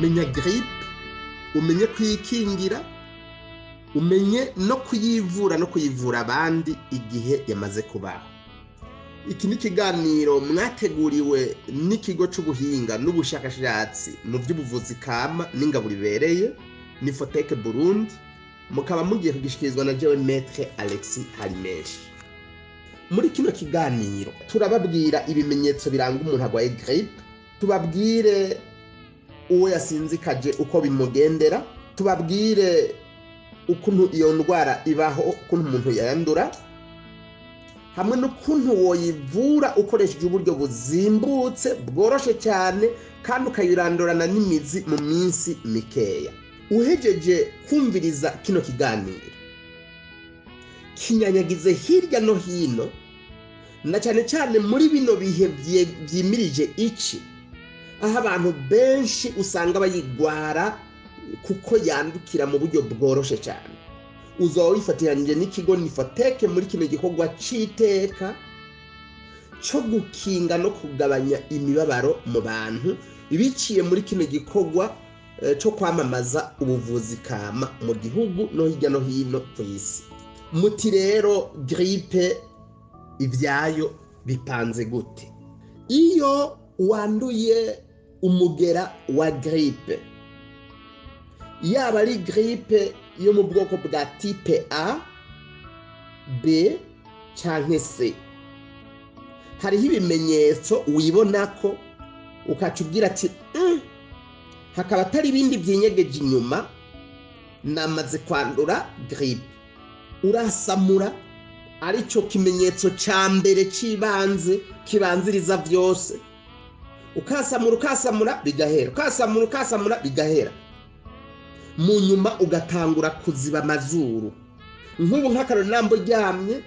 Menya grippe, umenye kuyikingira, umenye no kuyivura no kuyivura abandi igihe yamaze kubaho. Iki ni ikiganiro mwateguriwe n'ikigo c'ubuhinga n'ubushakashatsi mu by'ubuvuzi kama n'ingaburo ibereye, Nifoteke Burundi, mukaba mugiye kugishikirizwa na jewe Maître Alexis Harimenshi. Muri kino kiganiro turababwira ibimenyetso biranga umuntu arwaye grippe, tubabwire uwo yasinzikaje uko bimugendera, tubabwire ukuntu iyo ndwara ibaho, ukuntu umuntu yayandura, hamwe n'ukuntu woyivura ukoresheje uburyo buzimbutse bworoshe cyane kandi ukayirandurana n'imizi mu minsi mikeya. Uhejeje kumviriza kino kiganiro, kinyanyagize hirya no hino, na cyane cyane muri bino bihe vyimirije ici, aho abantu benshi usanga bayigwara kuko yandukira mu buryo bworoshe cyane. Uzoba wifatiranije n'ikigo Nifoteke muri kino gikorwa c'iteka co gukinga no kugabanya imibabaro mu bantu biciye muri kino gikorwa co kwamamaza ubuvuzi kama mu gihugu no hirya no hino ku isi. Muti rero grippe ivyayo bipanze gute? Iyo wanduye umugera wa grippe, yaba ari grippe yo mu bwoko bwa type A, B canke C, hariho ibimenyetso wibonako ukaca ubwira ati hakaba atari ibindi vyinyegeje inyuma, namaze kwandura grippe. Urasamura, arico kimenyetso ca mbere c'ibanze kibanziriza vyose. Ukasamura, ukasamura bigahera, ukasamura, ukasamura bigahera. Mu nyuma ugatangura kuziba amazuru. Nk'ubu nk'akarori nambo uryamye,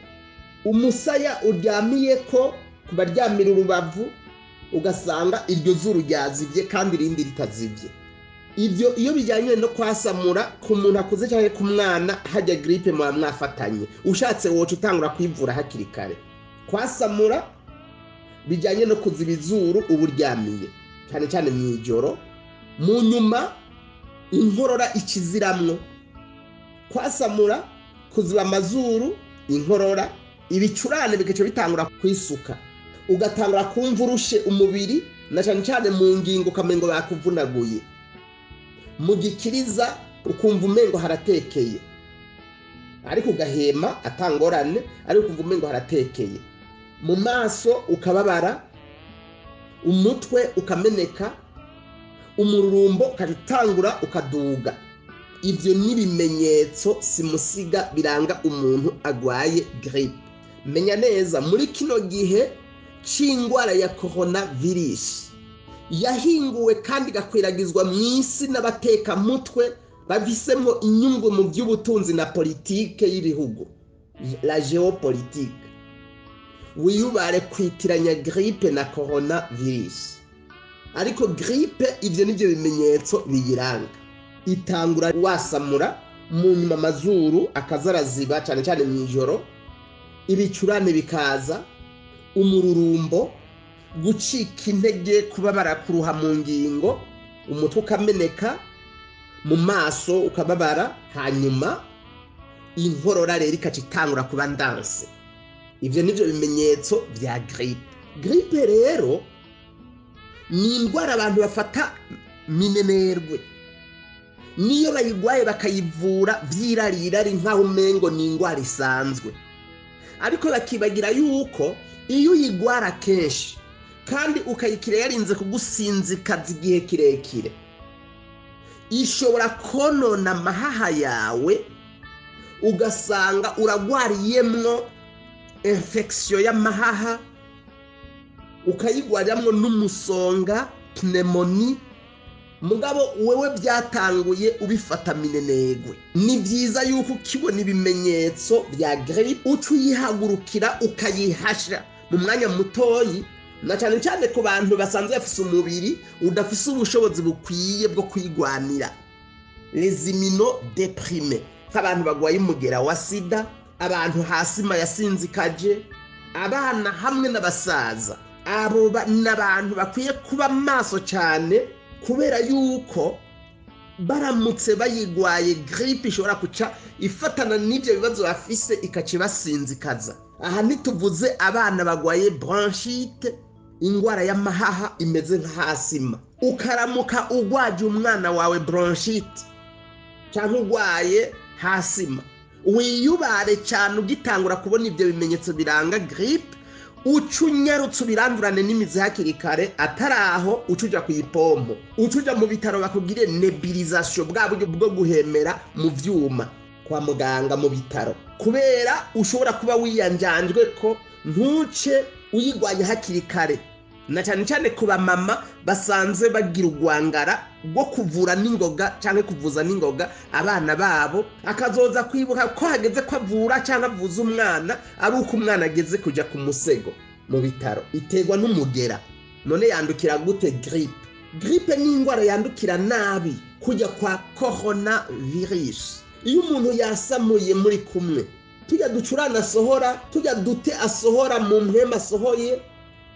umusaya uryamiyeko kubaryamira urubavu, ugasanga iryo zuru ryazivye kandi irindi ritazivye. Ivyo iyo bijyanye no kwasamura ku muntu akuze cyangwa ku mwana, hajya grippe muba mwafatanye. Ushatse woca utangura kwivura hakiri kare. Kwasamura bijyanye no kuziba izuru uba uryamiye, cyane cyane mw'ijoro. Mu nyuma inkorora ikiziramwo. Kwasamura, kuziba amazuru, inkorora, ibicurane bigaca bitangura kwisuka, ugatangura kumva urushe umubiri, na cyane cyane mu ngingo ukamengo bakuvunaguye. Mu gikiriza ukumva umengo haratekeye, ariko ugahema atangorane, ariko ukumva umengo haratekeye. Mu maso ukababara, umutwe ukameneka, umururumbo ukatangura ukaduga. Ivyo ni ibimenyetso simusiga biranga umuntu agwaye grippe. Menya neza muri kino gihe c'ingwara ya coronavirus yahinguwe kandi igakwiragizwa mw'isi n'abatekamutwe bavisemwo inyungu mu by'ubutunzi na politike y'ibihugu, la géopolitique. Wiyubare kwitiranya grippe na coronavirus, ariko grippe ivyo nivyo bimenyetso biyiranga. Itangura wasamura, mu nyuma amazuru akazaraziba cyane cyane mw'ijoro, ibicurane bikaza, umururumbo, gucika intege, kubabara, kuruha mu ngingo, umutwe ukameneka, mu maso ukababara, hanyuma inkorora rero ikaca itangura kuba ndanse. Ivyo nivyo bimenyetso vya grippe. Grippe rero ni indwara abantu bafata minenerwe, niyo bayigwaye bakayivura vyirarirari nkaho umengo ni indwara isanzwe, ariko bakibagira yuko iyo uyigwara kenshi kandi ukayikira yarinze kugusinzikaza igihe kirekire, ishobora konona amahaha yawe, ugasanga uragwariyemwo infection y'amahaha, ukayigwariramwo n'umusonga, pneumonie. Mugabo wewe byatanguye ubifata minenegwe. Ni byiza yuko ukibona ibimenyetso bya grippe uca uyihagurukira ukayihasha mu mwanya mutoyi, na cyane cyane ku bantu basanzwe bafise umubiri udafise ubushobozi bukwiye bwo kwigwanira, les immunodéprimés, nk'abantu bagwaye umugera wa sida, abantu hasima yasinzikaje, abana hamwe n'abasaza. Abo n'abantu bakwiye kuba maso cyane Kubera yuko baramutse bayigwaye grippe ishobora kuca ifatana n'ibyo bibazo bafise ikaca ibasinzikaza. Aha ntituvuze abana bagwaye bronchite, ingwara y'amahaha imeze nka asima. Ukaramuka ugwaje umwana wawe bronchite cyangwa ugwaye hasima, wiyubare cyane ugitangura kubona ibyo bimenyetso biranga grippe, ucunyarutse ubirandurane n'imizi hakiri kare, ataraho ucuja ku ipompo, ucuja mu bitaro bakugire nebulisation, bwa buryo bwo guhemera mu vyuma kwa muganga mu bitaro, kubera ushobora kuba wiyanjanjwe ko ntuce uyigwanya hakiri kare. Na cyane cyane ku bamama basanzwe bagira urwangara rwo kuvura n'ingoga cyangwa kuvuza n'ingoga abana babo, akazoza kwibuka ko hageze ko avura cyangwa avuza umwana ari uko umwana ageze kujya ku musego mu bitaro. Iterwa n'umugera. None yandukira gute grippe? Grippe ni indwara yandukira nabi kujya kwa corona virus. Iyo umuntu yasamuye muri kumwe, tujya ducurana asohora, tujya dute asohora mu mpwema asohoye,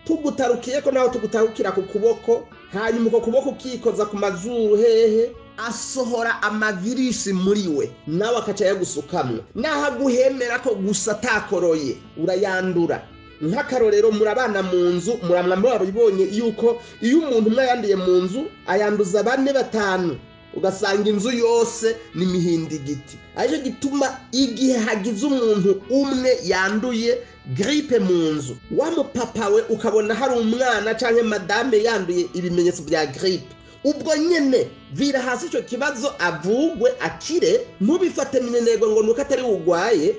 tugutarukiye ko naho tugutarukira ku kuboko, hanyuma uko kuboko ukikoza ku mazuru hehe, asohora amavirisi muri we, nawe akaca yagusukamwo. Naho aguhemera ko gusa atakoroye, urayandura. Nk'akarorero, murabana mu nzu, muramwa murabibonye yuko iyo umuntu umwe yanduye mu nzu ayanduza 4 5, ugasanga inzu yose ni mihindigiti. Aricyo gituma igihe hagize umuntu umwe yanduye grippe mu nzu, wa mupapa we ukabona hari umwana canke madame yanduye ibimenyetso bya grippe, ubwo nyene vira hasi ico kibazo avugwe akire. Ntubifate minenegwe ngo nuko atari ugwaye,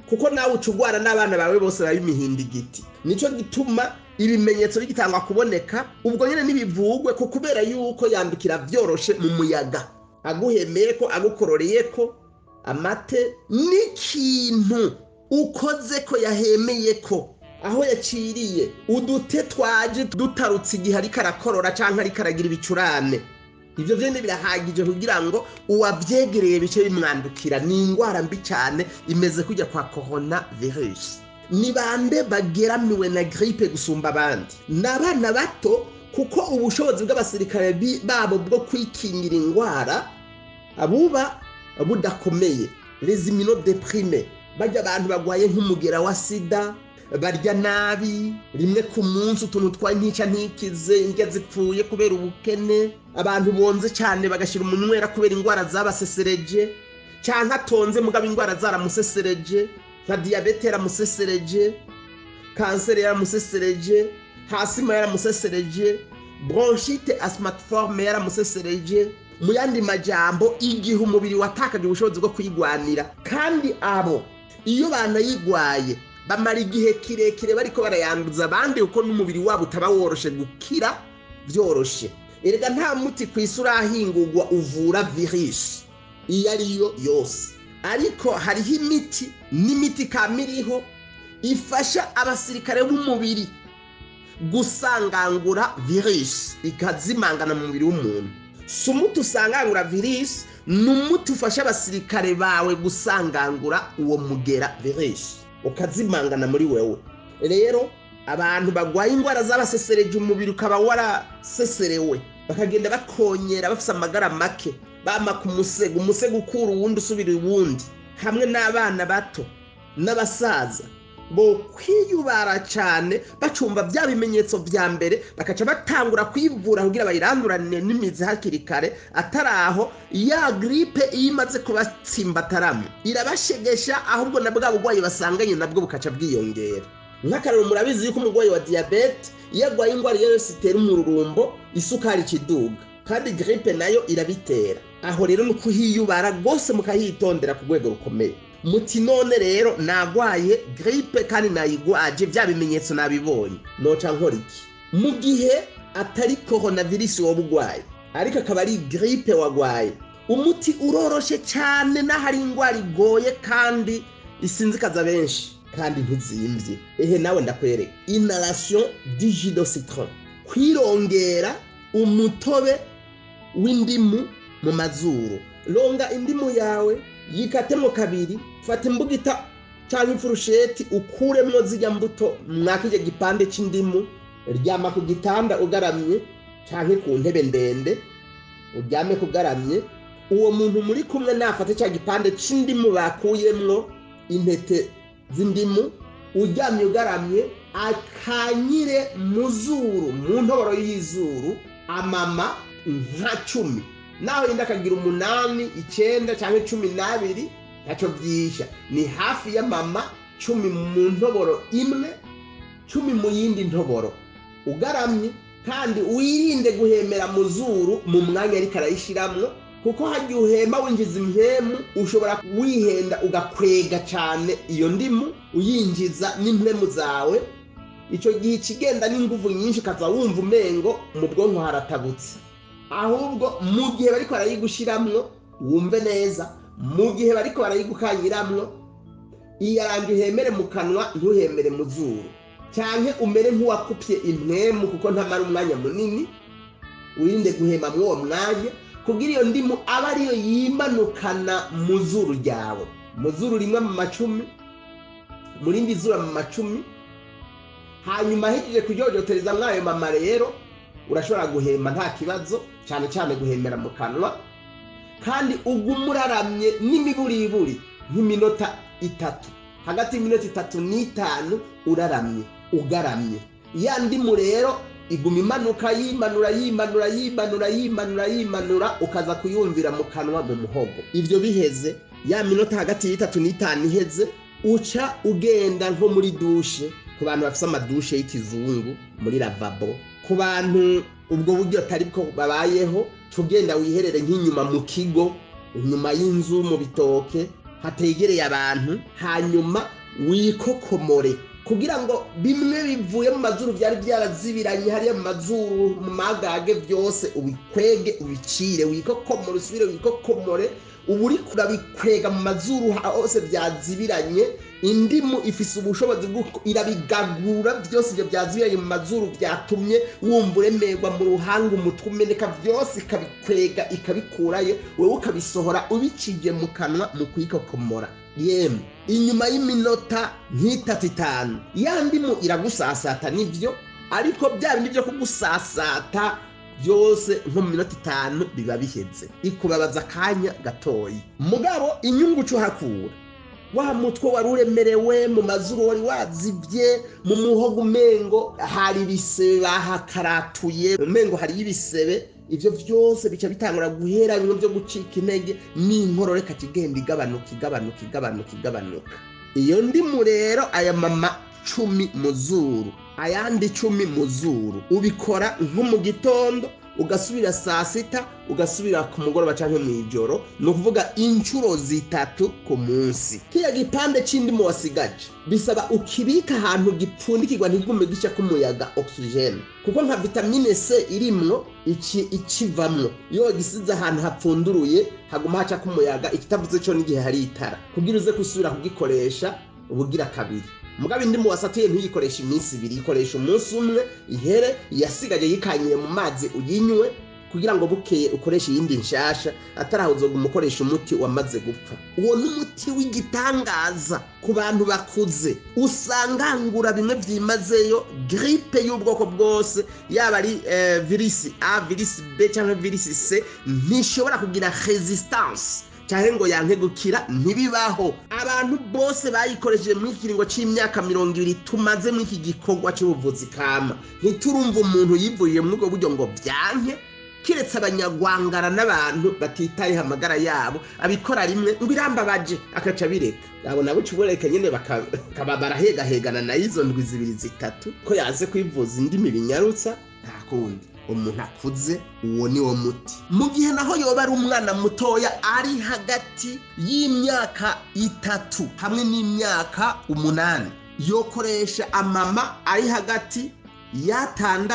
kuko nawe ucugwara n'abana bawe bose bari mihindigiti. Nico gituma ibimenyetso bigitangwa kuboneka ubwo nyene nibivugwe, ko kubera yuko yandukira vyoroshe mu muyaga, aguhemeye ko agukororeye ko amate n'ikintu ukoze ko yahemeye ko aho yaciriye, udute twaje dutarutse igihe ariko arakorora canke ariko aragira ibicurane. Ivyo vyene birahagije kugira ngo uwavyegereye bice bimwandukira. Ni ingwara mbi cyane imeze kujya kwa corona virus. Ni bande bageramiwe na grippe gusumba abandi? Ni abana bato, kuko ubushobozi bw'abasirikare babo bwo kwikingira ingwara abuba budakomeye. Les immunodéprimés, bajya abantu bagwaye nk'umugera wa sida, barya nabi rimwe ku munsi utuntu twa ntica ntikize, indya zipfuye kubera ubukene, abantu bonze cyane bagashira umunywera kubera ingwara zabasesereje, canke atonze mugabo ingwara zaramusesereje, nka diyabete yaramusesereje, kanseri yaramusesereje, hasima yaramusesereje, bronchite asthmatiforme yaramusesereje. Mu yandi majambo, igihe umubiri watakaje ubushobozi bwo kwigwanira, kandi abo iyo banayigwaye bamara igihe kirekire bariko barayanduza abandi, kuko n'umubiri wabo utaba woroshe gukira vyoroshe. Erega nta muti kw'isi urahingurwa uvura virus iyo ariyo yose, ariko hariho imiti n'imiti kamiriho ifasha abasirikare b'umubiri gusangangura virus ikazimangana mu mubiri w'umuntu. Si umuti usangangura virus, ni umuti ufasha abasirikare bawe gusangangura uwo mugera virus ukazimangana muri wewe. Rero abantu bagwaye ingwara zabasesereje umubiri ukaba waraseserewe, bakagenda bakonyera bafise amagara make, bama ku musego, umusego ukura uwundi usubira uwundi, hamwe n'abana bato n'abasaza bo kwiyubara cyane, bacumba bya bimenyetso vya mbere bakaca batangura kwivura kugira bayirandurane n'imizi hakiri kare, ataraho ya grippe iyo imaze kubatsimbataramo irabashegesha, ahubwo na bwa bugwayi basanganye nabwo bukaca bwiyongera. Nk'akarero, murabizi yuko umurwayi wa diyabete iyo agwaye ingwara iyo yose itera umururumbo, isukari ikiduga, kandi grippe nayo irabitera. Aho rero ni ukuhiyubara rwose mukahitondera ku rwego rukomeye. Muti none rero nagwaye grippe kandi nayigwaje, bya bimenyetso nabibonye, noca nkora iki? Mu gihe atari coronavirus woba ugwaye, ariko akaba ari grippe wagwaye, umuti uroroshe cyane, n'ahari ingwara igoye kandi isinzikaza benshi kandi ntizimvye. Ehe nawe ndakwereka inhalation du jus de citron, kwirongera umutobe w'indimu mu mazuru. Longa indimu yawe, yikatemo kabiri, fata imbugita cyangwa ifurusheti ukuremwo zirya mbuto mwakije gipande c'indimu, ryama ku gitanda ugaramye, canke ku ntebe ndende, uryame kugaramye. Uwo muntu muri kumwe nafate cya gipande c'indimu bakuyemwo intete z'indimu, uryamye ugaramye, akanyire mu zuru, mu ntoboro y'izuru, amama nka 10, naho yenda akagira 8, 9 canke 12, ntacyo byisha, ni hafi y'amama 10 mu ntoboro imwe, 10 mu yindi ntoboro, ugaramye. Kandi wirinde guhemera mu zuru mu mwanya ariko arayishiramwo, kuko hagiye uhema winjiza impwemu, ushobora wihenda ugakwega cyane iyo ndimu uyinjiza n'impwemu zawe. Icyo gihe ikigenda n'inguvu nyinshi, ukaza wumva umengo mu bwonko haratabutse. Ahubwo mu gihe bariko barayigushiramwo wumve neza, mu gihe bariko barayigukanyiramwo, iyaranje uhemere mu kanwa, ntuhemere mu zuru, canke umere nk'uwakupye impwemu, kuko ntamara umwanya munini. Wirinde guhema mw'uwo mwanya, kugira iyo ndimu aba ariyo yimanukana mu zuru ryawe. Mu zuru rimwe mu 10, mu rindi zuru mu 10. Hanyuma ahejeje kuryojotereza mwayo mama rero, urashobora guhema nta kibazo, cyane cyane guhemera mu kanwa, kandi uguma uraramye n'imiburiburi nk'iminota 3, hagati y'iminota 3 n'5 uraramye ugaramye. Ya ndimu rero iguma imanuka, yimanura, yimanura, yimanura, yimanura, yimanura, ukaza kuyumvira mu kanwa, mu muhogo. Ivyo biheze, ya minota hagati y'3 n'5 iheze, uca ugenda nko muri dushe, ku bantu bafise amadushe y'ikizungu muri lavabo, ku bantu ubwo buryo atari bwo babayeho, tugenda wiherere nk'inyuma mu kigo, inyuma y'inzu, mu bitoke hategereye abantu, hanyuma wikokomore, kugira ngo bimwe bivuye mu mazuru byari byarazibiranye hariya mu mazuru, mu magage, byose ubikwege, ubicire, wikokomore, usubire wikokomore. Uba uriko urabikwega mu mazuru hose byazibiranye. Indimu ifise ubushobozi bw'uko irabigagura byose ibyo byazibiranye mu mazuru, byatumye wumva uremerwa mu ruhanga, umutwe umeneka, byose ikabikwega ikabikurayo, wewe ukabisohora ubiciye mu kanwa mu kwikokomora. Yemwe, inyuma y'iminota nk'itatu itanu, ya ndimu iragusasata nivyo, ariko bya bindi byo kugusasata byose nko mu minota 5 biba biheze, ikubabaza akanya gatoyi. Mugabo inyungu uca uhakura, wa mutwe wari uremerewe, mu mazuru wari wazivye, mu muhogo umengo hari ibisebe bahakaratuye, umengo hari ibisebe, ivyo vyose bica bitangura guhera, bimwe byo gucika intege n'inkorora ikagenda igabanuka, igabanuka, igabanuka, igabanuka. Iyo ndimu rero, aya mama 10 mu zuru, ayandi 10 mu zuru, ubikora nko mu gitondo, ugasubira saa 6, ugasubira ku mugoroba canke mw'ijoro, ni ukuvuga inshuro 3 ku munsi. Kiriya gipande c'indimu wasigaje bisaba ukibika ahantu gipfundikirwa, ntigume gica k'umuyaga oxygene, kuko nka vitamine C irimwo iki ikivamwo iyo wagisize ahantu hapfunduruye haguma haca k'umuyaga, ikitavuze co n'igihe hari itara, kugira uze gusubira kugikoresha ubugira kabiri. Mugabo indimu wasatuye ntuyikoreshe iminsi 2, ikoresha umunsi umwe ihere, yasigaje yikanyire mu mazi uyinywe, kugira ngo bukeye ukoreshe iyindi nshasha, atarahuzo gumukoresha umuti wamaze gupfa. Uwo ni umuti w'igitangaza ku bantu bakuze, usangangura bimwe vyimazeyo gripe y'ubwoko bwose, yaba ari virisi A, virisi B canke virisi C, ntishobora kugira resistance canke ngo yanke gukira, ntibibaho. Abantu bose bayikoresheje muri iki kiringo c'imyaka 20 tumaze muri iki gikorwa c'ubuvuzi kama, ntiturumva umuntu yivuriye muri ubwo buryo ngo vyanke, kiretse abanyagwangara n'abantu batitaye amagara yabo, abikora rimwe ngo irambabaje akaca bireka. Abo nabo ucuboreka nyene bakaba barahegahegana na izo ndwi 2 3 ko yaze kwivuza indimi binyarutsa, nta kundi. Umuntu akuze uwo ni wo muti. Mu gihe naho yoba ari umwana mutoya ari hagati y'imyaka 3 hamwe n'imyaka 8, yokoresha amama ari hagati ya 6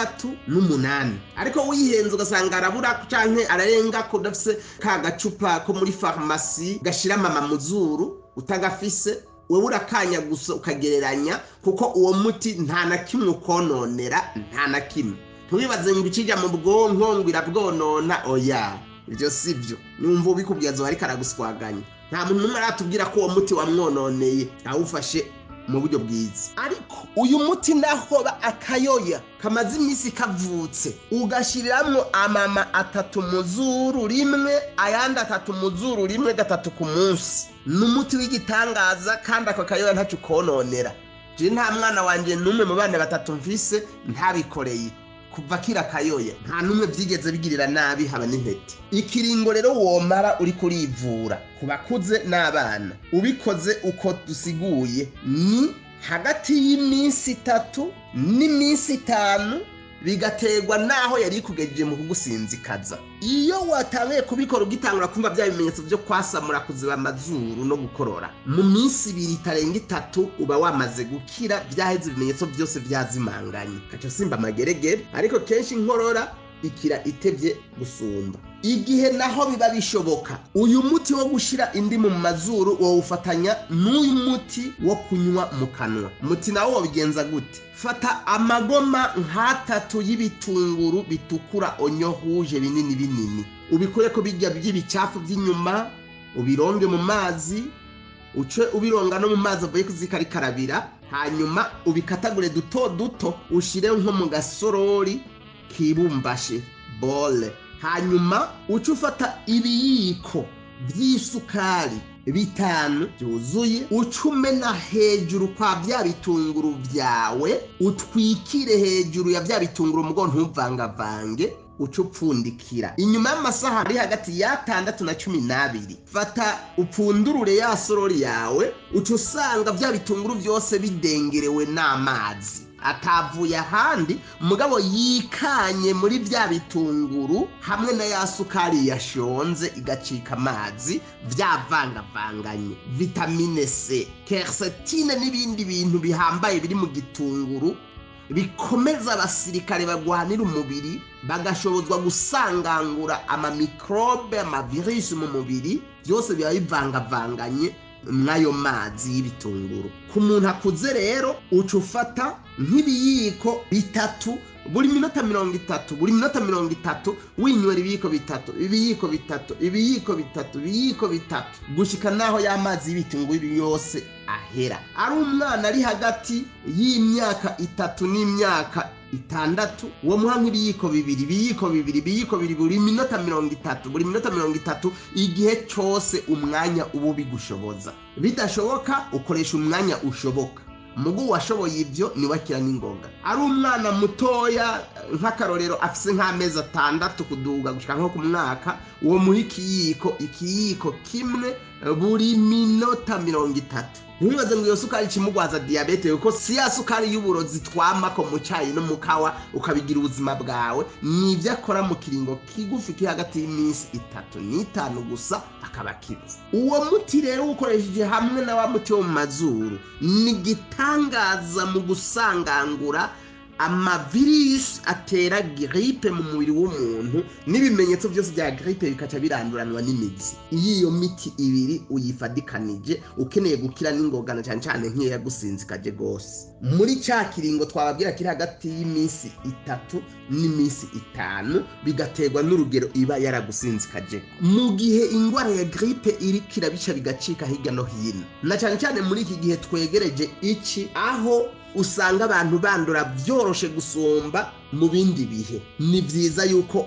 n'8. Ariko wihenze ugasanga arabura canke ararenga ko udafise ka gacupa ko muri farumasi gashira mama mu zuru, utagafise wewe urakanya gusa ukagereranya, kuko uwo muti nta na kimwe ukononera, nta na kimwe. Ntiwibaze ngo ikijya mu bwonko ngo irabwonona, oya, ibyo si byo. Numva ubikubwiye azoba ariko araguswaganya. Nta muntu n'umwe aratubwira ko uwo muti wamwononeye, awufashe Mu buryo bwiza. Ariko uyu muti naho akayoya kamaze iminsi kavutse, ugashyiriramo amama 3 mu zuru rimwe, ayandi 3 mu zuru rimwe, 3 ku munsi, ni umuti w'igitangaza kandi ako kayoya ntacyo ukononera. Je nta mwana wanjye n'umwe mu bana 3 mfise ntabikoreye kuva kira kayoya, nta n'umwe byigeze bigirira nabi haba n'intete. Ikiringo rero womara uri kurivura ku bakuze n'abana ubikoze uko dusiguye ni hagati y'iminsi 3 n'iminsi 5, bigaterwa naho yari ikugejeje mu kugusinzikaza. Iyo watangiye kubikora ugitangura kumva bya bimenyetso byo kwasamura, kuziba amazuru no gukorora, mu minsi 2 itarenga 3 uba wamaze gukira, byaheze ibimenyetso byose byazimanganye, kaca simba amageregere. Ariko kenshi inkorora ikira itevye gusumba. Igihe naho biba bishoboka, uyu muti wo gushira indimu mu mazuru wowufatanya n'uyu muti wo kunywa mu kanwa. Muti nawo wobigenza gute? Fata amagoma nk'3 y'ibitunguru bitukura onyohuje binini binini, ubikureko bijya by'ibicafu by'inyuma, ubironge mu mazi, uce ubironga no mu mazi avuye kuzikarikarabira, hanyuma ubikatagure duto duto, ushire nko mu gasorori kibumbashe bole. Hanyuma uce ufata ibiyiko by'isukari 5 byuzuye, ucumena hejuru kwa bya bitunguru byawe, utwikire hejuru ya bya bitunguru mugo ntuvangavange, ucupfundikira. Inyuma y'amasaha ari hagati ya 6 na 12, fata upfundurure ya sorori yawe, ucusanga bya bitunguru byose bidengerewe n'amazi atavuye ahandi, mugabo yikanye muri bya bitunguru hamwe na ya sukari yashonze igacika amazi, byavangavanganye vitamine C, quercétine n'ibindi bintu bihambaye biri mu gitunguru bikomeza abasirikare bagwanira umubiri, bagashobozwa gusangangura amamikrobe, amavirus mu mubiri, byose biba bivangavanganye mwayo mazi y'ibitunguru. Ku muntu akuze rero uca ufata nk'ibiyiko 3 buri minota 30, buri minota 30 winywera ibiyiko 3, ibiyiko 3, ibiyiko 3, ibiyiko 3, gushika naho ya mazi y'ibitunguru yose ahera. Ari umwana ari hagati y'imyaka 3 n'imyaka 6, uwo muha nk'ibiyiko 2, ibiyiko 2, ibiyiko 2 buri minota 30, buri minota 30, igihe cyose umwanya ubu bigushoboza. Bidashoboka ukoresha umwanya ushoboka. Mugu washoboye ibyo ni wakira n'ingoga. Ari umwana mutoya nk'akarorero afise nk'amezi 6 kuduga gushika nko ku mwaka, uwo muha ikiyiko kimwe buri minota 30. Ntiwibaze ngo iyo sukari ikimugwaza diyabete, kuko si ya sukari y'uburozi twamako mu cayi no mu kawa ukabigira ubuzima bwawe. Ni ibyo akora mu kiringo kigufi kiri hagati y'iminsi 3 n'5 gusa akaba akize. Uwo muti rero ukoresheje hamwe na wa muti wo mu mazuru ni igitangaza mu gusangangura amavirus atera gripe mu mubiri w'umuntu, n'ibimenyetso byose bya gripe bikaca biranduranwa n'imizi. Iyo miti 2 uyifadikanije ukeneye gukira n'ingogana, cyane cyane nk'iyo yagusinzikaje gose, muri ca kiringo twababwira kiri hagati y'iminsi 3 n'iminsi 5, bigaterwa n'urugero iba yaragusinzikaje. Mu gihe ingwara ya gripe iri kirabica bigacika hirya no hino, na cyane cyane muri iki gihe twegereje iki, aho usanga abantu bandura byoroshe gusumba mu bindi bihe, ni byiza yuko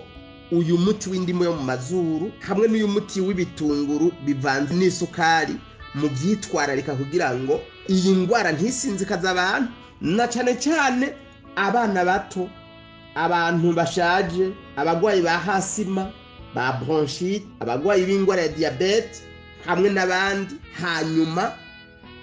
uyu muti w'indimu yo mu mazuru hamwe n'uyu muti w'ibitunguru bivanze n'isukari mu byitwararika, kugira ngo iyi ngwara ntisinzikaze abantu, na cyane cyane abana bato, abantu bashaje, abagwayi ba hasima, ba bronchite, abagwayi b'ingwara ya diabete hamwe n'abandi. Hanyuma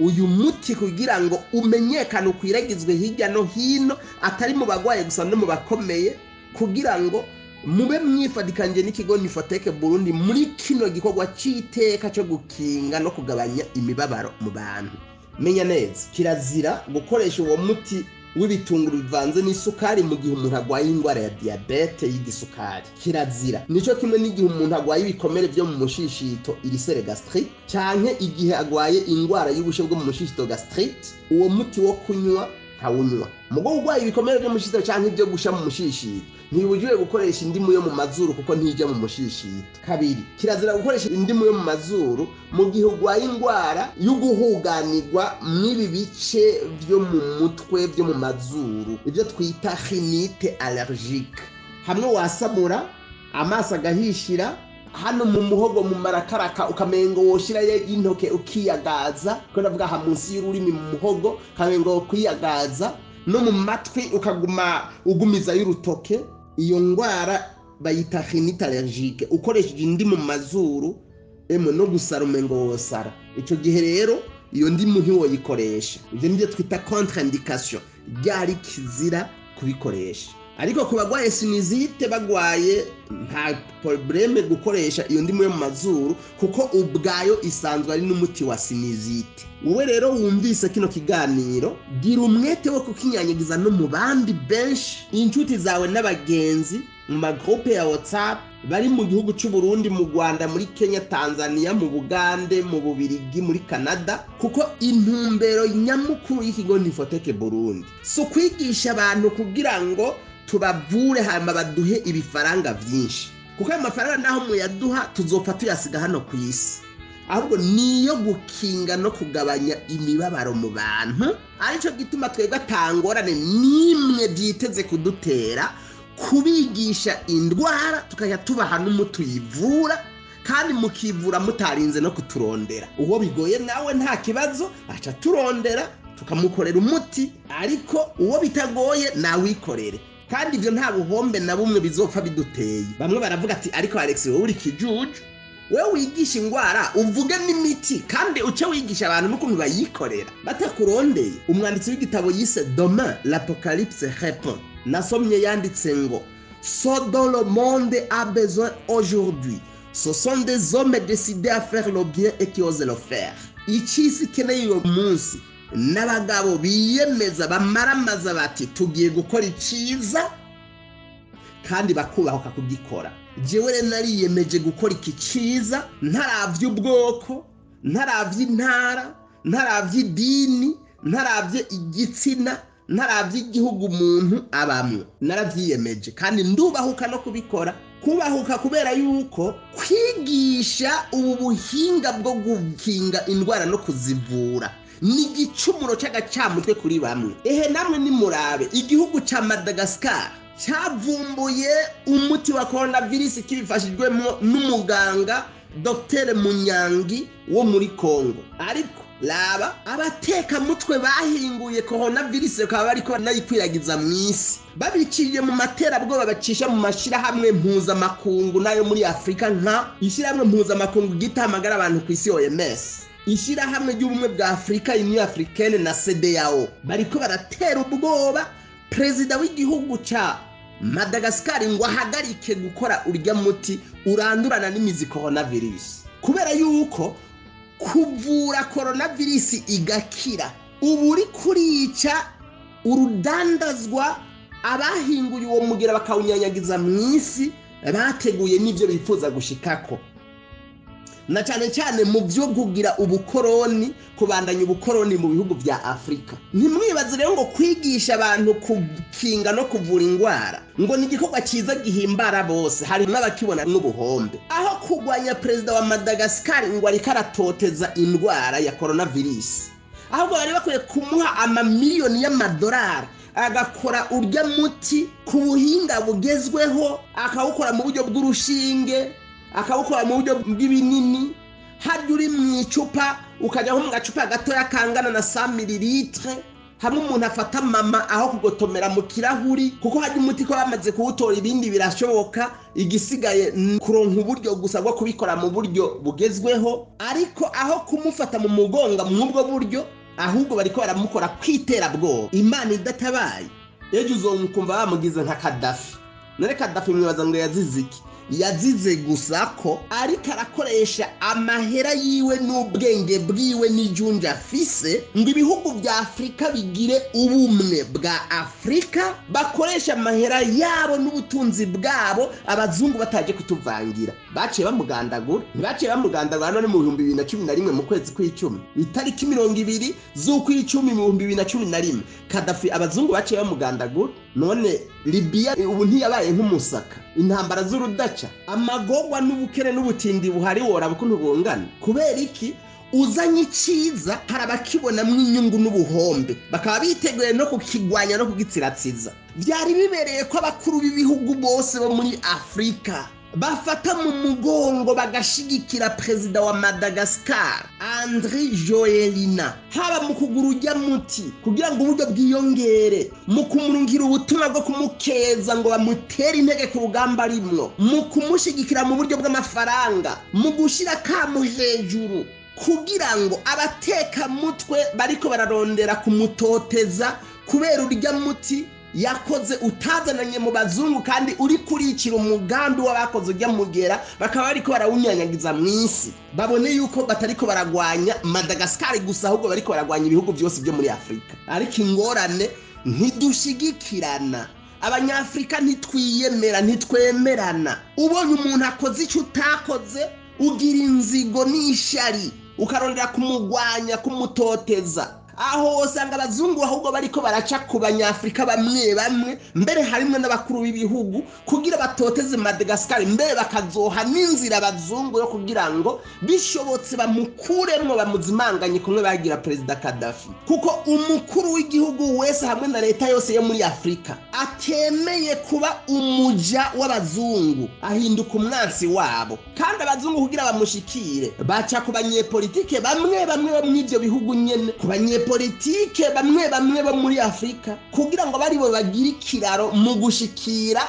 uyu muti kugira ngo umenyekane ukwiragizwe hirya no hino, atari mu bagwaye gusa no mu bakomeye, kugira ngo mube mwifadikanje n'ikigo Nifateke Burundi muri kino gikorwa c'iteka cyo gukinga no kugabanya imibabaro mu bantu. Menya neza, kirazira gukoresha uwo muti w'ibitunguru bivanze n'isukari mu gihe umuntu agwaye ingwara ya diabete y'igisukari. Kirazira. Nico kimwe n'igihe umuntu agwaye ibikomere byo mu mushishito ulcère gastrique, canke igihe agwaye ingwara y'ubushe bwo mu mushishito gastrite, uwo muti wo kunywa ntawunywa. Mugo ugwaye ibikomere byo mu mushishito canke ibyo gusha mu mushishito, Ntibibujijwe gukoresha indimu yo mu mazuru kuko ntijya mu mushishito. Kabiri, kirazira gukoresha indimu yo mu mazuru mu gihe urwaye indwara y'uguhuganirwa mw'ibi bice byo mu mutwe byo mu mazuru, ibyo twita rhinite allergique. Hamwe wasamura amaso agahishira, hano mu muhogo mu marakaraka ukamengo woshirayo intoke ukiyagaza, ko ndavuga aha munsi y'ururimi mu muhogo ukamengo kwiyagaza, no mu matwi ukaguma ugumizayo urutoke. Iyo ndwara bayita rhinite allergique. Ukoresheje indimu mu mazuru emwe no gusara umengo wosara. Ico gihe rero iyo ndimu ntiwoyikoresha. Ivyo nivyo twita contre-indication, ryari kizira kubikoresha. Ariko ku bagwaye sinusite bagwaye nta problème gukoresha iyo ndimu yo mu mazuru, kuko ubwayo isanzwe ari n'umuti wa sinusite. Wowe rero wumvise kino kiganiro, gira umwete wo kukinyanyagiza no mu bandi benshi, inshuti zawe n'abagenzi mu magroupe ya WhatsApp bari mu gihugu cy'u Burundi, mu Rwanda, muri Kenya, Tanzania, mu Bugande, mu Bubirigi, muri Canada, kuko intumbero nyamukuru y'ikigo Nifoteke Burundi si ukwigisha abantu kugira ngo tubavure hanyuma baduhe ibifaranga byinshi, kuko ayo mafaranga naho muyaduha tuzopfa tuyasiga hano ku isi, ahubwo niyo gukinga no kugabanya imibabaro mu bantu. Aricyo gituma twebwe atangorane n'imwe byiteze kudutera kubigisha indwara, tukajya tubaha n'umuti uyivura, kandi mukivura mutarinze no kuturondera. Uwo bigoye nawe nta kibazo aca turondera tukamukorera umuti, ariko uwo bitagoye nawikorere. Kandi ibyo nta buhombe na bumwe bizopfa biduteye. Bamwe baravuga ati ariko Alex wowe uri kijuju, wewe wigisha indwara uvuge n'imiti kandi uce wigisha abantu n'ukuntu bayikorera batakurondeye. Umwanditsi w'igitabo yise Demain l'Apocalypse répond, nasomye yanditse ngo ce dont le monde a besoin aujourd'hui, ce sont des hommes décidés à faire le bien et qui osent le faire. Icisi ikeneye uyu munsi n'abagabo biyemeza bamaramaza bati tugiye gukora iciza kandi bakubahuka kugikora. Jewe rero nariyemeje gukora iki ciza, ntaravye ubwoko, ntaravye intara, ntaravye idini, ntaravye igitsina, ntaravye igihugu umuntu abamwe. Naravyiyemeje kandi ndubahuka no kubikora. Kubahuka kubera yuko kwigisha ubu buhinga bwo gukinga indwara no kuzivura ni igicumuro cy'agacamutwe kuri bamwe. Ehe namwe nimurabe igihugu ca Madagascar cyavumbuye umuti wa coronavirus kibifashijwemo n'umuganga Dr Munyangi wo muri Congo. Ariko laba abatekamutwe bahinguye coronavirus bakaba bariko banayikwiragiza mu isi, babiciye mu materabwoba bacisha mu mashirahamwe mpuzamakungu nayo muri Afrika, nka ishirahamwe mpuzamakungu gitamagara abantu ku isi OMS, ishirahamwe ry'ubumwe bwa Afrika Union Africaine na CEDEAO. Bariko baratera ubwoba perezida w'igihugu ca Madagascar ngo ahagarike gukora urya muti urandurana n'imizi coronavirus, kubera yuko kuvura coronavirus igakira ubu uri kurica urudandazwa abahinguye uwo mugira bakawunyanyagiza mu isi bateguye n'ibyo bifuza gushikako, na cyane cyane mu byo kugira ubukoroni, kubandanya ubukoroni mu bihugu bya Afrika. Ntimwibaze rero ngo kwigisha abantu kukinga no kuvura indwara ngo ni igikorwa cyiza gihimbara bose, hari n'abakibona n'ubuhombe. Aho kurwanya perezida wa Madagascar ngo ariko aratoteza indwara ya coronavirus, ahubwo bari bakwiye kumuha amamiliyoni y'amadolari agakora urya muti ku buhinga bugezweho, akawukora mu buryo bw'urushinge, akawukora mu buryo bw'ibinini, harya uri mu icupa ukajya nko mu gacupa gatoya kangana na 100 mililitre, hamwe umuntu afata mama aho kugotomera mu kirahuri, kuko harya umuti ko bamaze kuwutora ibindi birashoboka, igisigaye kuronka uburyo gusa bwo kubikora mu buryo bugezweho. Ariko aho kumufata mu mugonga mw'ubwo buryo, ahubwo bariko baramukora kwiterabwoba. Imana idatabaye ejo uzokumva bamugize nka Kadafi. None Kadafi mwibaza ngo yazize iki? Yazize gusa ko ariko arakoresha amahera yiwe n'ubwenge bwiwe n'ijunja afise ngo ibihugu bya Afrika bigire ubumwe bwa Afrika, bakoresha amahera yabo n'ubutunzi bwabo, abazungu bataje kutuvangira. Baciye bamugandagura, ntibaciye bamugandagura none mu 2011 mu kwezi kw'icumi, itariki 20 z'ukw'icumi mu 2011 Kadafi abazungu baciye bamugandagura. None Libya ubu ntiyabaye nk'umusaka, intambara z'urudaca, amagorwa n'ubukene n'ubutindi buhari, woraba ukuntu bungana. Kubera iki? Uzanye iciza hari abakibonamwo inyungu n'ubuhombe, bakaba biteguye no kukigwanya no kugitsiratsiza. Byari bibereye ko abakuru b'ibihugu bose bo muri Afurika bafata mu mugongo bagashigikira perezida wa Madagascar Andry Rajoelina, haba mu kugura ujya muti kugira ngo uburyo bwiyongere, mu kumurungira ubutumwa bwo kumukeza ngo bamutere intege ku rugamba arimwo, mu kumushigikira mu buryo bw'amafaranga, mu gushira kamo hejuru kugira ngo abatekamutwe bariko bararondera kumutoteza kubera urya muti yakoze utazananye mu bazungu kandi uri kurikira umugambi w'abakoze ujya mugera, bakaba bariko barawunyanyagiza mw'isi, babone yuko batariko baragwanya Madagascar gusa, ahubwo bariko baragwanya ibihugu byose byo muri Afurika. Ariko ingorane, ntidushigikirana. Abanyafurika ntitwiyemera, ntitwemerana. Ubonye umuntu akoze icyo utakoze, ugira inzigo n'ishari, ukarondera kumugwanya, kumutoteza. Aho usanga abazungu ahubwo bariko baraca ku banyafurika bamwe bamwe, mbere harimwo n'abakuru b'ibihugu, kugira batoteze Madagascar, mbere bakazoha n'inzira abazungu yo kugira ngo bishobotse bamukuremwo, bamuzimanganye kumwe bagira perezida Gaddafi. Kuko umukuru w'igihugu wese hamwe na leta yose yo muri Afurika atemeye kuba umuja w'abazungu ahinduka umwansi wabo. Kandi abazungu kugira bamushikire baca ku banyepolitike bamwe bamwe bo mw'ivyo bihugu nyene, ku banyepolitike bamwe bamwe bo muri Afurika, kugira ngo baribo bagire ikiraro mu gushikira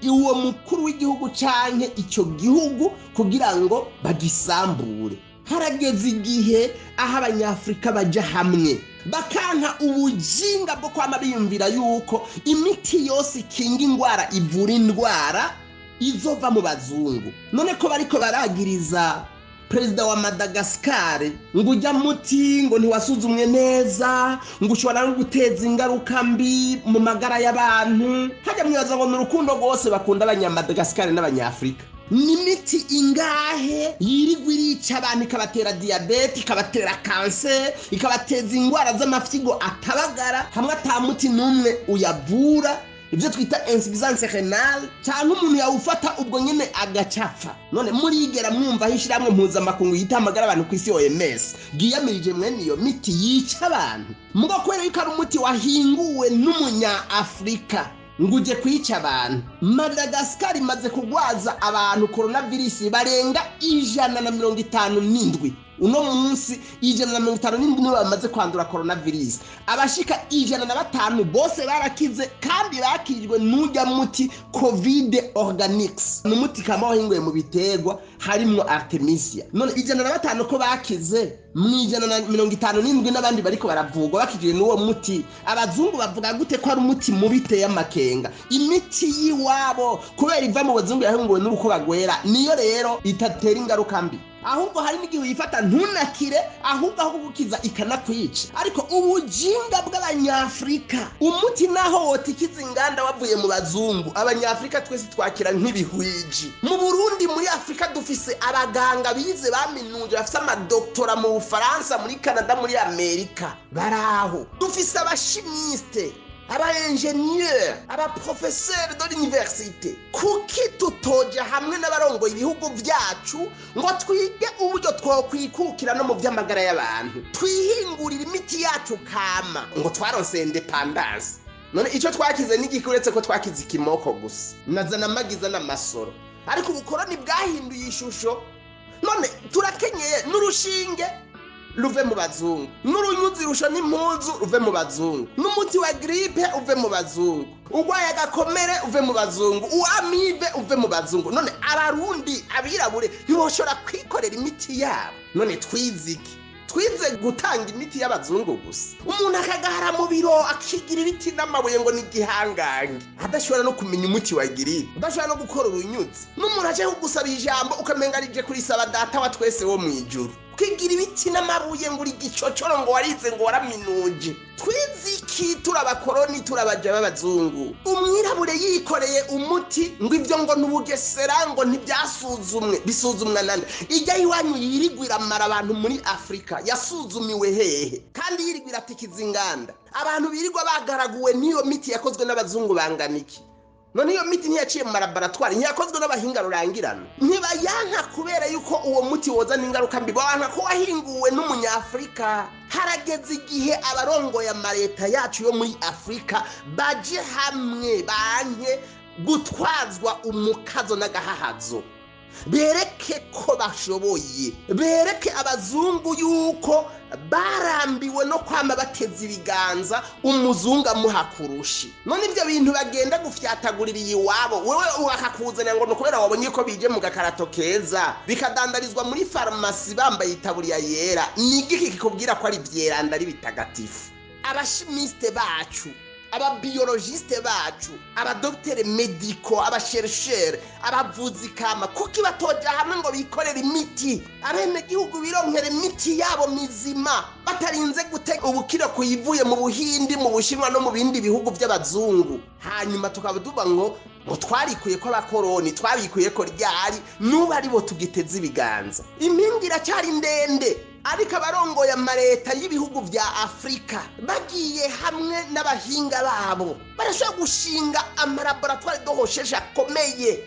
uwo mukuru w'igihugu canke ico gihugu kugira ngo bagisambure. Harageze igihe aho abanyafurika baja hamwe bakanka ubujinga bwo kwama biyumvira yuko imiti yose ikinga ingwara, ivura indwara, izova mu bazungu. None ko bariko baragiriza perezida wa Madagascar ngo ujya muti ngo ntiwasuzumwe neza, ngo ushobora no guteza ingaruka mbi mu magara y'abantu, hajya mwibaza ngo ni urukundo rwose bakunda abanyamadagascar n'abanyafurika? Ni imiti ingahe yirirwa irica abantu, ikabatera diyabete, ikabatera kanseri, ikabateza indwara z'amafyigo atabagara, hamwe ata muti n'umwe uyavura, ibyo twita insuffisance rénale, cyangwa umuntu yawufata ubwo nyine agacapfa? None murigera mwumva aho ishyirahamwe mpuzamakungu yita amagara abantu ku isi, OMS, ryiyamirije mwene iyo miti yica abantu? Mugo kubera yuko ari umuti wahinguwe n'umunya-Afurika ngo ujye kwica abantu. Madagascar imaze kugwaza abantu coronavirus barenga 157. Uno munsi 157 nibo bamaze kwandura coronavirus, abashika 105 bose barakize, kandi bakijwe n'ujya muti Covid Organics. Ni umuti kama wahinguye mu biterwa harimwo Artemisia. None 105 ko bakize mu 157 n'abandi bariko baravugwa bakijwe n'uwo muti, abazungu bavuga gute ko ari umuti mubi iteye amakenga? Imiti y'iwabo kubera iva mu bazungu yahinguwe n'urukoba rwera, niyo rero itatera ingaruka mbi, ahubwo hari n'igihe uyifata ntunakire, ahubwo aho kugukiza ikanakwica. Ariko ubujinga bw'abanyafurika, umuti naho wotikiza inganda wavuye mu bazungu, abanyafurika twese twakira nk'ibihwiji. Mu Burundi, muri Afurika, dufise abaganga bize, baminuje, bafise amadoktora mu Bufaransa, muri Canada, muri Amerika, baraho. Dufise abachimistes, aba ingénieur, aba professeur de l'université. Kuki tutoja hamwe n'abarongoye ibihugu vyacu ngo twige uburyo twokwikukira no mu vy'amagara y'abantu, twihingurira imiti yacu kama? Ngo twaronse indépendance, none ico twakize n'igiki uretse ko twakize ikimoko gusa nazana amagiza n'amasoro? Ariko ubukoroni bwahinduye ishusho. None turakenyeye n'urushinge ruve mu bazungu, n'urunyuzi rusha n'impuzu ruve mu bazungu, n'umuti wa grippe uve mu bazungu, urwaye agakomere uve mu bazungu, uw'amibe uve mu bazungu. None abarundi, abirabure, ntiboshobora kwikorera imiti yabo? None twize iki? Twize gutanga imiti y'abazungu gusa. Umuntu akagahara mu biro, akigira ibiti n'amabuye ngo ni igihangange, adashobora no kumenya umuti wa grippe, adashobora no gukora urunyuzi. N'umuntu aje kugusaba ijambo, ukamenga arije kurisaba Data wa twese wo mu ijuru. Ukigira ibiti n'amabuye ngo uri igicocoro, ngo warize, ngo waraminuje. Twize iki? Turi abakoroni, turabaja b'abazungu. Umwirabure yikoreye umuti, ngo ibyo ngo n'ubugesera, ngo ntibyasuzumwe. Bisuzumwa nande? Ijya iwanyu yirigwa iramara abantu muri Afurika yasuzumiwe hehe? Kandi yirigwa iratikiza inganda. Abantu birirwa bagaraguwe n'iyo miti yakozwe n'abazungu bangana iki? None iyo miti ntiyaciye mu malaboratwari? Ntiyakozwe n'abahinga rurangirana? Ntibayanka kubera yuko uwo muti wozana ingaruka mbi, bawanka ko wahinguwe n'umunyafurika. Harageze igihe abarongoye amaleta yacu yo muri Afurika baje hamwe, banke gutwazwa umukazo n'agahahazo, bereke ko bashoboye, bereke abazungu yuko barambiwe no kwama bateze ibiganza umuzungu amuha kurushi. None ibyo bintu bagenda gufyatagurira iwabo, wewe bakakuzanira ngo ni ukubera wabonye ko bije mu gakarato keza, bikadandarizwa muri farumasi bambaye itaburiya yera. Ni igiki kikubwira ko ari vyeranda, ari bitagatifu? Aba chimistes bacu, aba biologistes bacu, aba docteurs médicaux, aba chercheurs, abavuzi kama, kuki batoja hamwe ngo bikorere imiti, abenegihugu bironkera imiti yabo mizima, batarinze gutega ubukiro kuyivuye mu Buhindi, mu Bushinwa no mu bindi bihugu by'abazungu? Hanyuma tukaba tuvuga ngo twarikuye ko abakoroni. Twabikuye ko ryari, n'ubu aribo tugiteze ibiganza? Impinga iracyari ndende, ariko abarongoye amaleta y'ibihugu vya Afurika bagiye hamwe n'abahinga babo, barashobora gushinga ama laboratoires de recherche akomeye,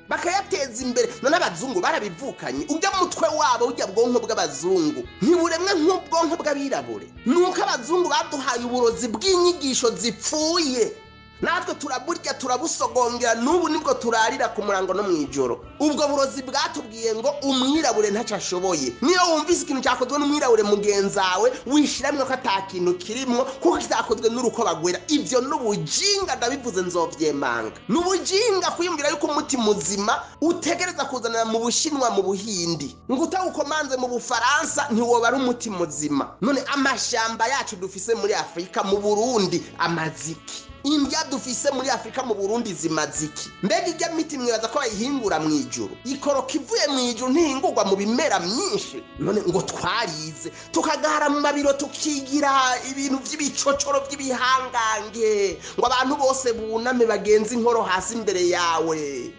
bakayateza imbere. None abazungu barabivukanye? Ujya mutwe wabo, ujya bwonko bw'abazungu ntiburemwe nk'ubwonko bw'abirabure. Nuko abazungu baduhaye uburozi bw'inyigisho zipfuye, natwe turaburya, turabusogongera, n'ubu nibwo turarira ku murango no mu ijoro. Ubwo burozi bwatubwiye ngo umwirabure ntacyo ashoboye. Niyo wumvise ikintu cyakozwe n'umwirabure mugenzawe, wishiramwo ko ata kintu kirimwo kuko kitakozwe n'uruko bagwera. Ibyo n'ubujinga, ndabivuze nzovyemanga. N'ubujinga kwiyumvira yuko umuti muzima utegereza kuzanira mu Bushinwa, mu Buhindi, ngo utawukomanze mu Bufaransa ntiwoba ari umuti muzima. None amashamba yacu dufise muri Afurika, mu Burundi, amaziki? Indya dufise muri Afurika, mu Burundi, zimaziki? Mbega ijya miti mwibaza ko bayihingura mu ijuru? Ikoroka ivuye mu ijuru, ntihingurwa mu bimera myinshi. None ngo twarize, tukagara mu mabiro, tukigira ibintu by'ibicocoro by'ibihangange, ngo abantu bose buname, bagenze inkoro hasi imbere yawe,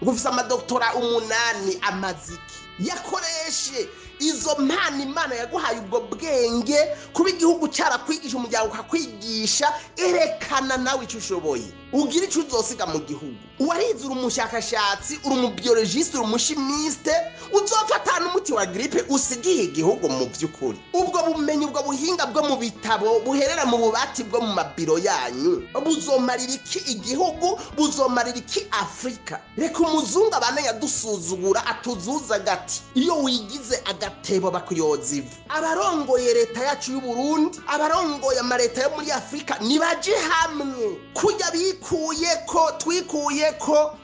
ngo ufise amadoktora 8. Amaziki yakoreshe izo mpano Imana yaguhaye, ubwo bwenge, kuba igihugu cyarakwigisha, umuryango ukakwigisha. Erekana nawe icyo ushoboye, ugira icyo uzosiga mu gihugu. Warize, uri umushakashatsi, uri umu biologiste, uri umu chimiste, uzofata n'umuti wa grippe usigiye igihugu. Mu by'ukuri, ubwo bumenyi, ubwo buhinga bwo mu bitabo buherera mu bubati bwo mu mabiro yanyu, buzomarira iki igihugu? Buzomarira iki Afurika? Reka umuzungu abana yadusuzugura, atuzuza agati. Iyo wigize agatebo bakuyoza ivu. Abarongoye leta yacu y'u Burundi, abarongoye amaleta yo muri Afurika, nibaje hamwe kujya bikuye ko twikuye ko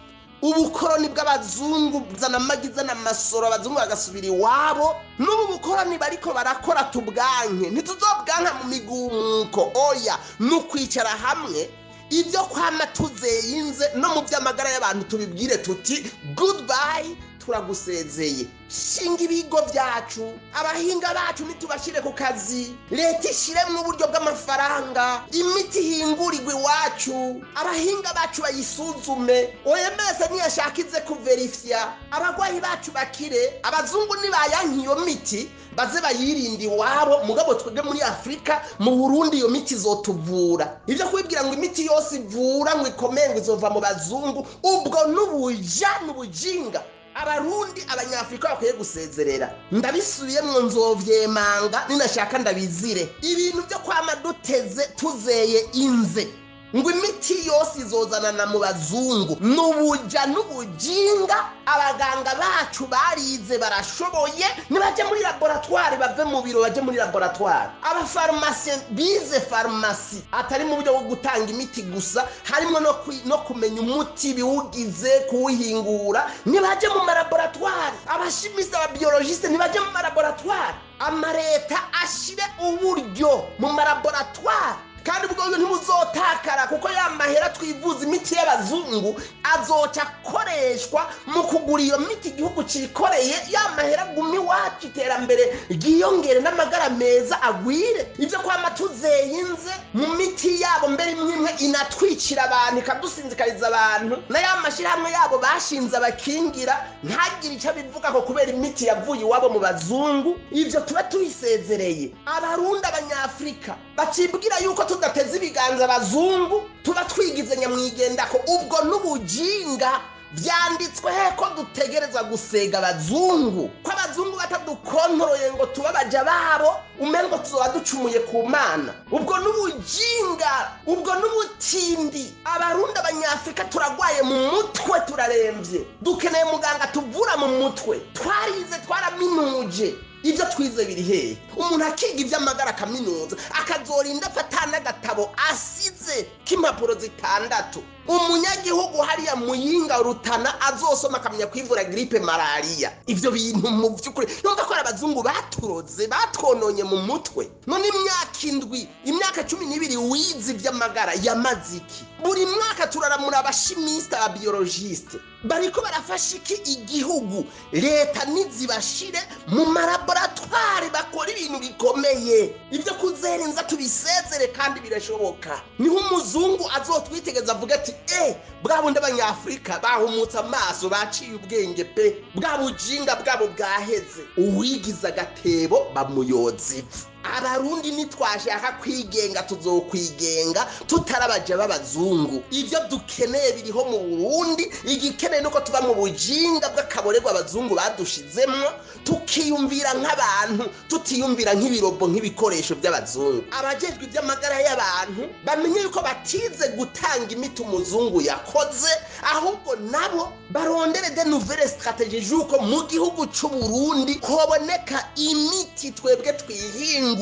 ubukoroni bw'abazungu, zana amagi, zana amasoro, abazungu bagasubira iwabo. N'ubu bukoroni bariko barakora tubwanke. Ntituzobwanka mu migumuko, oya, ni ukwicara hamwe. Ibyo kwama tuzeyinze no mu by'amagara y'abantu, tubibwire tuti: "Goodbye, turagusezeye." Shinga ibigo byacu, abahinga bacu nitubashyire ku kazi, leta ishyiremo uburyo bw'amafaranga, imiti ihingurirwe iwacu, abahinga bacu bayisuzume, OMS niyashaka ize kuverifya, abarwayi bacu bakire. Abazungu nibayanka iyo miti, baze bayirinde iwabo. Mugabo twebwe muri Afurika, mu Burundi, iyo miti izotuvura. Ibyo kubibwira ngo imiti yose ivura, ngo ikomeye, ngo izova mu bazungu, ubwo n'ubuja n'ubujinga Abarundi, Abanyafurika bakwiye gusezerera. Ndabisubiyemwo, nzovyemanga, ninashaka ndabizire. Ibintu byo kwama duteze tuzeye inze ngo imiti yose izozanana mu bazungu n'ubuja n'ubujinga. Abaganga bacu barize, barashoboye, nibajye muri laboratoire, bave mu biro bajye muri laboratoire. Aba pharmaciens bize farumasi, atari mu buryo bwo gutanga imiti gusa, harimo no kumenya umuti biwugize, kuwuhingura, nibajye mu ma laboratoires. Aba chimistes, aba biologistes, nibajye mu ma laboratoires. Amaleta ashire uburyo mu ma laboratoires. Kandi ubwo buryo ntibuzotakara, kuko ya mahera twivuza imiti y'abazungu azoca akoreshwa mu kugura iyo miti igihugu cikoreye. Ya mahera aguma iwacu, iterambere ryiyongere n'amagara meza agwire. Ibyo kwama tuzeyinze mu miti yabo, mbere imwe imwe inatwicira abantu, ikadusinzikariza abantu, na ya mashyirahamwe yabo bashinze abakingira ntagire icyo abivuga ko kubera imiti yavuye iwabo mu bazungu. Ibyo tuba tubisezereye. Abarundi, Abanyafurika bacibwira yuko tudateze ibiganza abazungu tuba twigize nyamwigendako, ubwo n'ubujinga. Byanditswe he ko dutegereza gusega abazungu? Ko abazungu batadukontoroye ngo tuba abaja babo, umengo tuzoba ducumuye ku Mana? Ubwo n'ubujinga, ubwo n'ubutindi. Abarundi, Abanyafurika turagwaye mu mutwe, turaremvye, dukeneye muganga tuvura mu mutwe. Twarize, twaraminuje, ibyo twize biri hehe? Umuntu akiga iby'amagara kaminuza, akazorinda afata n'agatabo asize k'impapuro 6. Umunyagihugu hariya Muyinga, Rutana azosoma akamenya kwivura grippe, malariya. Ibyo bintu mu by'ukuri numva ko ari abazungu baturoze, batwononye mu mutwe. None imyaka 7, imyaka 12 wize iby'amagara yamaze iki? Buri mwaka turaramura abachimistes, ababiologistes, bariko barafasha iki igihugu? Leta nizibashire mu malaboratoires bakora ibintu bikomeye. Ibyo kuzerenza tubisezere, kandi birashoboka. Niho umuzungu azotwitegeza avuga ati: "E, bwa bundi Abanyafurika bahumutse amaso, baciye ubwenge pe, bwa bujinga bwabo bwaheze." Uwigize agatebo bamuyoza ivu. Abarundi nitwashaka kwigenga, tuzokwigenga tutarabaja b'abazungu. Ibyo dukeneye biriho mu Burundi. Igikeneye nuko tuba mu bujinga bw'akaborerwa abazungu badushizemwo, tukiyumvira nk'abantu, tutiyumvira nk'ibirobo, nk'ibikoresho by'abazungu. Abajejwe iby'amagara y'abantu bamenye yuko batize gutanga imiti umuzungu yakoze, ahubwo nabo barondere de nouvelles stratégies y'uko mu gihugu c'u Burundi hoboneka imiti twebwe twihinguriye,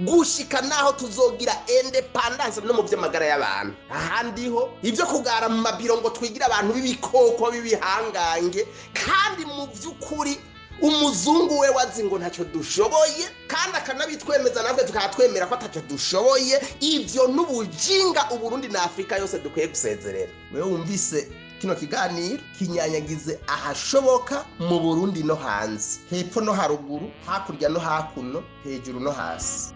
gushika naho tuzogira indépendance no mu by'amagara y'abantu. Ahandi ho ibyo kugara mu mabiro ngo twigire abantu b'ibikoko b'ibihangange, kandi mu by'ukuri umuzungu we wazi ngo ntacyo dushoboye, kandi akanabitwemeza, natwe tukaba twemera ko atacyo dushoboye, ibyo n'ubujinga Uburundi na Afurika yose dukwiye gusezerera. Wewe wumvise kino kiganiro, kinyanyagize ahashoboka mu Burundi no hanze, hepfo no haruguru, hakurya no hakuno, hejuru no hasi.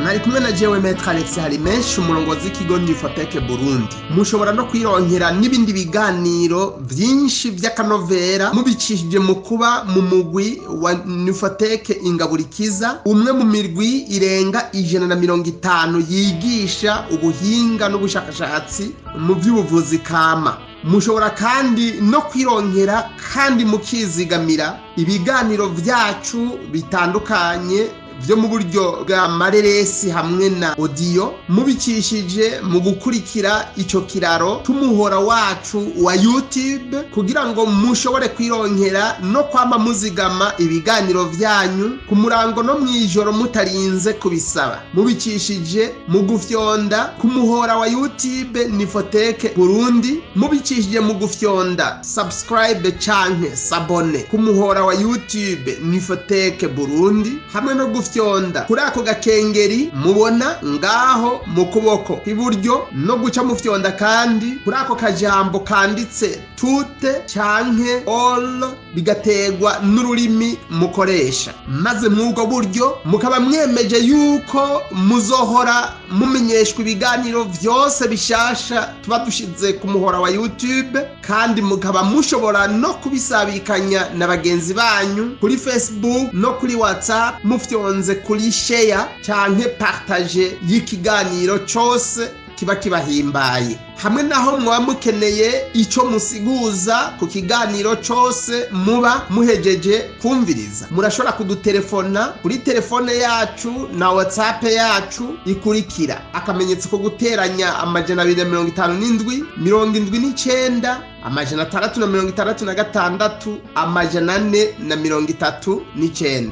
Mwari kumwe na jewe Maître Alex Harimenshi, umurongozi w'ikigo Nifoteke Burundi. Mushobora no kwironkera n'ibindi biganiro vyinshi vy'akanovera mubicishije mu kuba mu mugwi wa Nifoteke Ingaburikiza, umwe mu mirwi irenga 150 yigisha ubuhinga n'ubushakashatsi mu by'ubuvuzi kama. Mushobora kandi no kwironkera kandi mukizigamira ibiganiro vyacu bitandukanye byo mu buryo bwa mareresi hamwe na audio, mubicishije mu gukurikira ico kiraro c'umuhora wacu wa YouTube, kugira ngo mushobore kwironkera no kwama muzigama ibiganiro vyanyu ku murango no mw'ijoro mutarinze kubisaba, mubicishije mu gufyonda ku muhora wa YouTube Nifoteke Burundi, mubicishije mu gufyonda subscribe canke s'abonner ku muhora wa YouTube Nifoteke Burundi, hamwe no gufyonda kuri ako gakengeri mubona ngaho mu kuboko kw'iburyo, no guca mufyonda kandi kuri ako kajambo kanditse toutes canke all, bigaterwa n'ururimi mukoresha. Maze mw'ubwo buryo mukaba mwemeje yuko muzohora mumenyeshwa ibiganiro vyose bishasha tuba dushize ku muhora wa YouTube, kandi mukaba mushobora no kubisabikanya na bagenzi banyu kuri Facebook no kuri WhatsApp, mufyonze kuri share canke partage y'ikiganiro cose kiba kibahimbaye. Hamwe naho mwaba mukeneye ico musiguza ku kiganiro cose muba muhejeje kumviriza, murashobora kudutelefona kuri telefone yacu na WhatsApp yacu ikurikira: akamenyetso ko guteranya, 257 79 666 439.